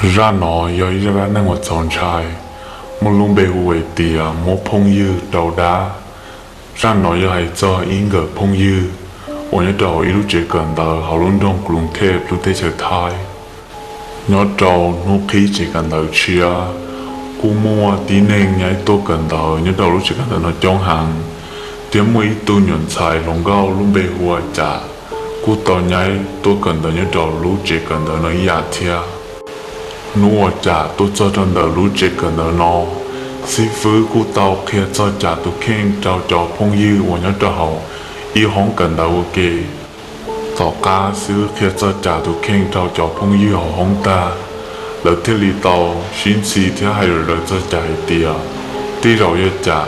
Zaj no yog ib zaj dab neeg uas txaus ntshai, muaj lub npe hu hais tias muab phooj ywg rau dab. Zaj no yog hais txog ib nkawm phooj ywg uas nyob rau hauv ib lub tsev kawm ntawv hauv lub nroog Kloos Thej lub teb chaws Thaib. Nyob rau hnub qhib tsev kawm ntawv tshiab, kuj muaj tib neeg nyaib tuaj kawm ntawv nyob rau lub tsev kawm ntawv no coob heev, thiab muaj ib tug nyuam ntxhais hluas nkauj lub npe hu ua Cas kuj tau nyaib tuaj kawm ntawv nyob rau lub tsev kawm ntawv no ib yam thiab. Hnub uas Cas tuaj txog rau ntawm lub tsev kawm ntawv no, xib fwb kuj tau qhia txog Cas tus kheej rau cov phooj ywg uas nyob rau hauv ib hoob kawm ntawv ua ke. Tom qab xib fwb qhia txog Cas tus kheej rau cov phooj ywg hauv hoob tag, lawv thiaj li tau sib ntxhi thiab hais lom zem txog Cas hais tias tej zaum yog Cas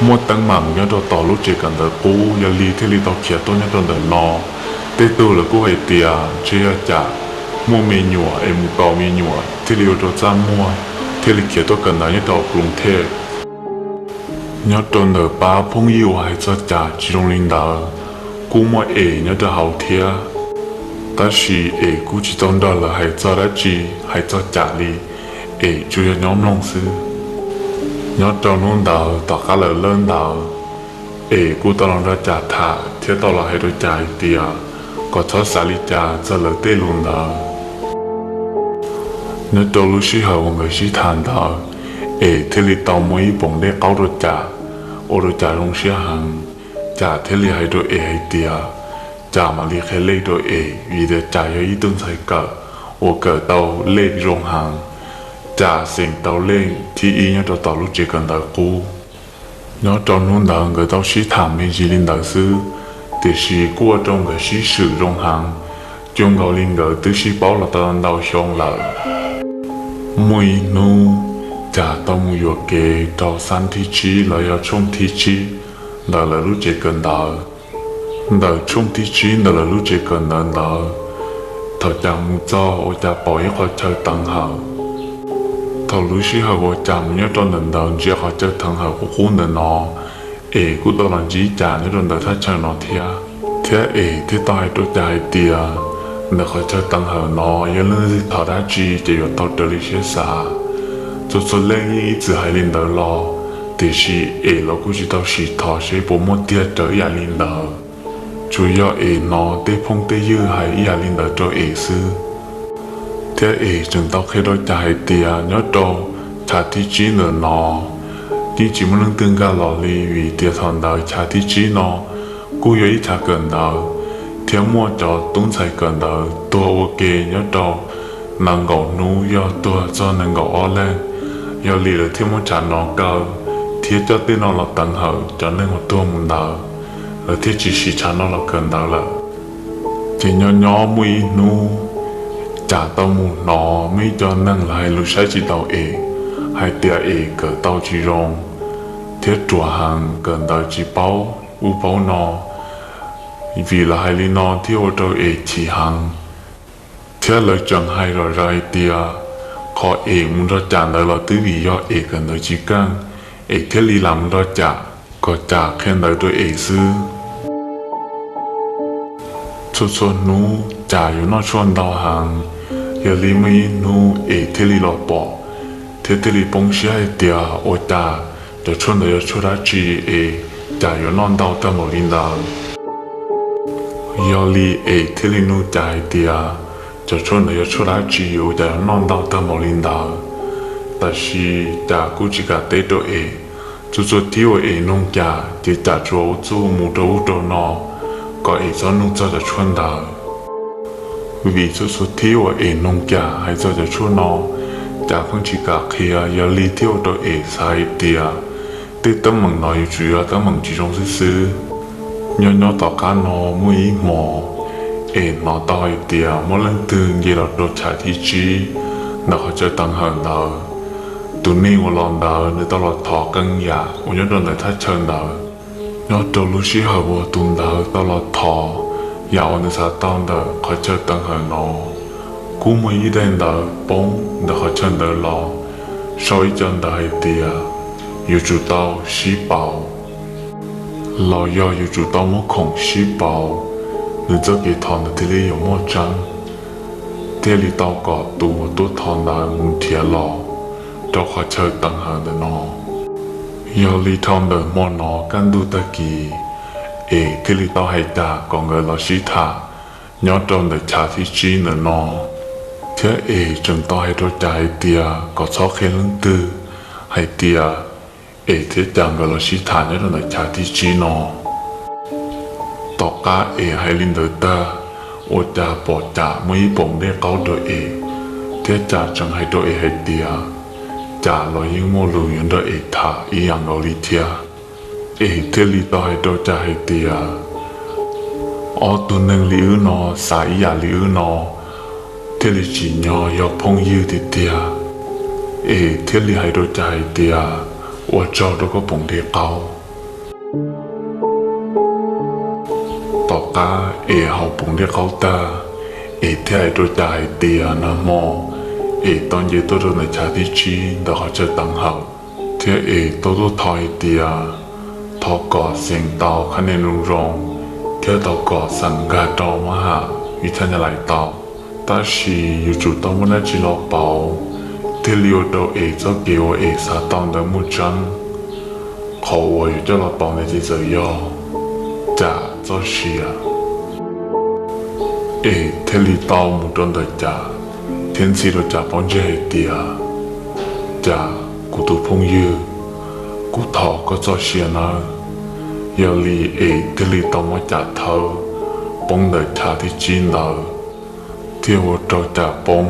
muaj teeb meem nyob rau tom lub tsev kawm ntawv qub, yog li thiaj li tau khiav tuaj nyob rau ntawm no. Tej tug lawv kuj hais tias ntshe yog Cas muaj me nyuam es mus kaus me nyuam thiaj li ua rau txaj muag, thiaj li khiav tuaj kawm ntawv nyob rau Kloos Thej. Nyob rau ntawm pab phooj ywg uas hais txog Cas tsis zoo li ntawd, kuj muaj Es nyob rau hauv thiab. Tab sis Es kuj tsis tau nrog lawv hais txog dab tsi, hais txog Cas li, Es tsuas yog nyob mloog xwb. Nyob rau hnub ntawd tom qab lawv lam ntawd, Es kuj tau los nrog Cas tham thiab tau los hais rau Cas hais tias kom txhob xav li cas txog lawv tej lus ntawd. Nyob rau lub sij hawm uas nkawd sib tham ntawd, Es thiaj li tau muab ib poom dej qaub rau Cas, ua rau Cas zoo siab heev. Cas thiaj li hais rau Es hais tias Cas mam li qhia lej rau Es, vim tias Cas yog ib tug ntxhais kawm uas kawm tau lej zoo heev. Cas xeem tau lej thib ib nyob rau tom lub tsev kawm ntawv qub. Nyob rau hnub ntawd nkawd tau sib tham me ntsis li ntawd xwb, tiam sis kuj ua rau nkawd sib swm zoo heev, cuag nkaus li nkawd twb sib paub los tau ntau xyoo lawm. Muaj ib hnub, Cas tau mus yuam kev rau xab thib tsib los yog tshooj thib tsib ntawm lawv lub tsev kawm ntawv. Ntawm tshooj thib tsib ntawm lawv lub tsev kawm ntawv ntawd, thaum Cas mus txog ua Cas pom ib qhov chaw teev hawm. Thaum lub sij hawm uas Cas mus nyob rau ntawm ntawd ntsia qhov chaw teev hawm qub qub ntawm no, Es kuj tau los ntsib Cas nyob rau ntawm thaj chaw no thiab. Thiab Es thiaj tau hais rau Cas hais tias ntawm qhov chaw teev hawm no yog leej twg thov dab tsi ces yuav tau raws li siab xav. Txhua txhua leej yeej ib txwm hais li ntawd los, tiam sis Es los kuj tsis tau sim thov seb puas muaj tiag raws ib yam li ntawd. Tsuas yog Es hnov tej phooj tej ywg hais ib yam li ntawd rau Es xwb. Thiab Es tseem tau qhia rau Cas hais tias nyob rau chav thib tsib ntawm no yeej tsis muaj leej twg nkag los li, vim tias thaum ntawd chav thib tsib no kuj yog ib chav kawm ntawv, thiab muaj cov tub ntxhais kawm ntawv tuag ua ke nyob rau nees nkaum hnub, yog tuag txog nees nkaum ob leeg. Yog li lawv thiaj muab chav no kaw thiab coj tej no los teev hawm cov neeg uas tuag mus ntawd, lawv thiaj tsis siv chav no los kawm ntawv lawm. Ces nyob nyob muaj ib hnub, Cas tau mus hnov muaj ib co neeg los hais lus saib tsis taus Es, hais tias Es kawm tau tsis zoo thiab ruam heev, kawm ntawv tsis paub ub paub no. Vim lawv hais li no thiaj ua rau Es chim heev. Thiab lawv tseem hais zom zaws hais tias qhov Es mus nrog Cas ntawd los twb vim yog Es kawm ntawv tsis keej, Es thiaj li lam mus nrog Cas, kom Cas qhia ntawv rau Es xwb. Txhua txhua hnub Cas yuav noj tshuaj ntau heev, yog li muaj ib hnub Es thiaj li los pom, thiab thiaj li poob siab hais tias ua cas cov tshuaj ntawd yog tshuaj dab tsi es Cas yuav noj ntau tag npaum li ntawd. Yog li Es thiaj li nug Cas hais tias cov tshuaj ntawd yog tshuaj dab tsi ua cas yuav noj ntau tag npaum li ntawd. Tab sis Cas kuj tsis kam teb rau Es. Txhua txhua thib uas Es nug Cas ces Cas tsuas ua txuj mus rau ub rau no, kom Es txhob nug txog cov tshuaj ntawd. Vim txhua txhua thib uas Es nug Cas hais txog cov tshuaj no, Cas pheej tsis kam qhia, yog li thiaj ua rau Es xav hais tias tej teeb meem no yuav tsum yog teeb meem tsis zoo xwb xwb. Nyob nyob tom qab no muaj ib hmo, Es hnov tau hais tias muaj leej twg nce los rau chav thib tsib ntawm qhov chaw teev hawm ntawd. Tus neeg uas los ntawd nws tau los thov qee yam uas nyob rau ntawm thaj chaw ntawd. Nyob rau lub sij hawm uas tus ntawd tau los thov yam uas nws xav tau ntawm qhov chaw teev hawm no, kuj muaj ib daim ntawv poob ntawm qhov chaw ntawd los, sau ib co ntawv hais tias yuav tsum tau sib pauv, los yog yuav tsum tau muab khoom sib pauv, nws txoj kev thov ntawd thiaj li yuav muaj tseeb. thiaj li tau kom tus tuaj thov ntawd mus nrhiav los rau qhov chaw teev hawm ntawm no. Yog li dhau ntawm hmo no kaj ntug tag kis, Es thiaj li tau hais Cas kom nkawd los sib tham nyob rau ntawm chav thib tsib ntawm no, thiab Es tseem tau hais rau Cas hais tias kom txhob qhia leej twg hais tias Es thiab Cas nkawd los sib tham nyob rau ntawm chav thib tsib no. Tom qab Es hais li ntawd tag, ua cas pom Cas muaj ib poom dej qaub rau Es, thiab Cas tseem hais rau Es hais tias Cas los yeej muaj lus yuav nrog Es tham ib yam nkaus li thiab. Es thiaj li tau hais rau Cas hais tias ob tug neeg li wb no xav ib yam li wb no thiaj li tsim nyog yog phooj ywg tiag tiag. Es thiaj li hais rau Cas hais tias ua tsaug rau koj poom dej qaub. Tom qab Es haus poom dej qaub tag, Es thiaj hais rau Cas hais tias nag hmo Es tau nce tuaj rau ntawm chav thib tsib ntawm qhov chaw teev hawm, thiab Es tau tuaj thov hais tias thov kom xeem tau qhab nia zoo zoo, thiab thov kom xeem nkag rau mab ham vib thaj nyaj lais tau. Tab sis yuav tsum tau muaj dab tsi los pauv thiaj li ua rau Es txoj kev uas Es xav tau ntawd muaj tseeb. Qhov uas yuav coj los pauv ntawd ces txawm yog Cas txoj sia. Es thiaj li tau mus rau ntawm Cas, thiab ntxhi rau Cas pob ntseg hais tias Cas, kuv tus phooj ywg, kuv thov koj txoj sia nawb. Yog li Es thiaj li tau muab Cas thawb poob ntawm chav thib tsib ntawd, thiaj ua rau Cas poob,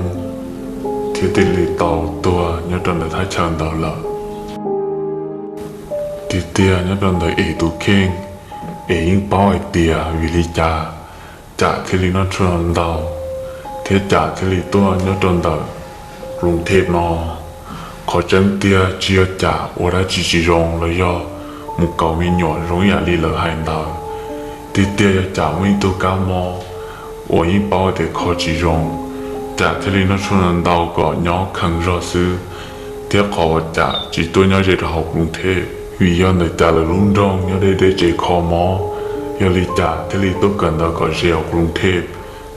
thiab thiaj li tau tuag nyob rau ntawm thaj chaw ntawd lawm. Tiag tiag nyob rau ntawm Es tus kheej, Es yeej paub hais tias vim li cas Cas thiaj li noj tshuaj ntau, thiab Cas thiaj li tuaj nyob rau ntawm Loos Thej no. Qhov tseeb tiag tsis yog Cas ua dab tsi tsis zoo los yog mus kaus me nyuam zoo ib yam li lawv hais ntawd. Tiag tiag yog Cas muaj ib tug kab mob uas yeej paub tias kho tsis zoo, Cas thiaj li noj tshuaj ntau kom nyob kheev zog xwb. Thiab qhov uas Cas tsis tuaj nyob ze rau hauv Loos Thej vim yog ntawm Cas lawv lub nroog nyob deb deb tsev kho mob, yog li Cas thiaj li tuaj kawm ntawv kom ze hauv Loos Thej,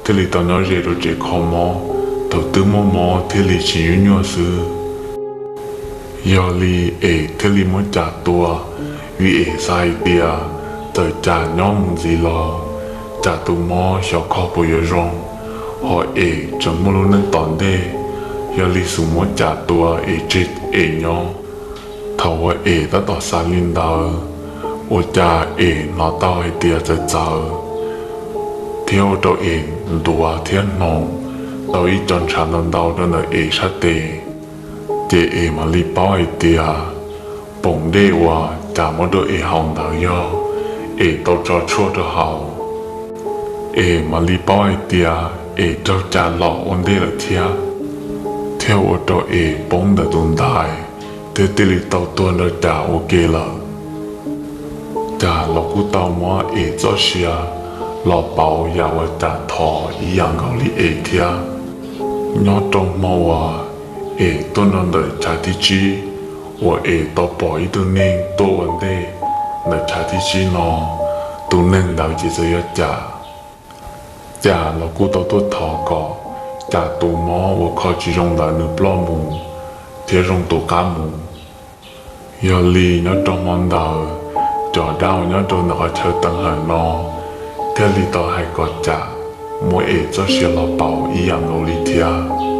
thiaj li tau nyob ze rau tsev kho mob, thaum twg muaj mob thiaj li tsis nyuaj nyuaj xwb. Yog li Es thiaj li muab Cas tua, vim Es xav hais tias txawm Cas nyob mus ntxiv los Cas tus mob xyov kho puas yuav zoo, ho Es tseem muaj lub neej tom ntej, yog li xub muab Cas tua es tseg Es nyob. Thaum uas Es tab tom xav li ntawd, ua cas Es hnov tau hais tias txawv txawv, thiab ua rau Es ntuav thiab hnoos tau ib co ntshav ntau ntau rau ntawm Es sab tes. Ces Es mam li paub hais tias poom dej uas Cas muab rau Es haus ntawd yog Es tau tso tshuaj rau haus. Es mam li paub hais tias Es raug Cas los ua ntej lawm thiab, thiab ua rau Es poob ntawm tus ntaiv, thiab thiaj li tau tuag nrog Cas ua ke lawm. Cas los kuj tau muab Es txoj sia los pauv yam uas Cas thov ib yam nkaus li Es thiab. Nyob rau hmo uas Es tuaj nrog ntawm chav thib tsib, uas Es tau pom ib tug neeg tuaj ua ntej ntawm chav thib tsib no, tus neeg ntawd ces txawm yog Cas. Cas los kuj tau tuaj thov kom Cas tus mob uas kho tsis zoo ntawd nws ploj mus thiab zoo tus qab mus. Yog li nyob rau hmo ntawd, cov dab uas nyob rau ntawm qhov chaw teev hawm no thiaj li tau hais kom Cas muab Es txoj sia los pauv ib yam nkaus li thiab.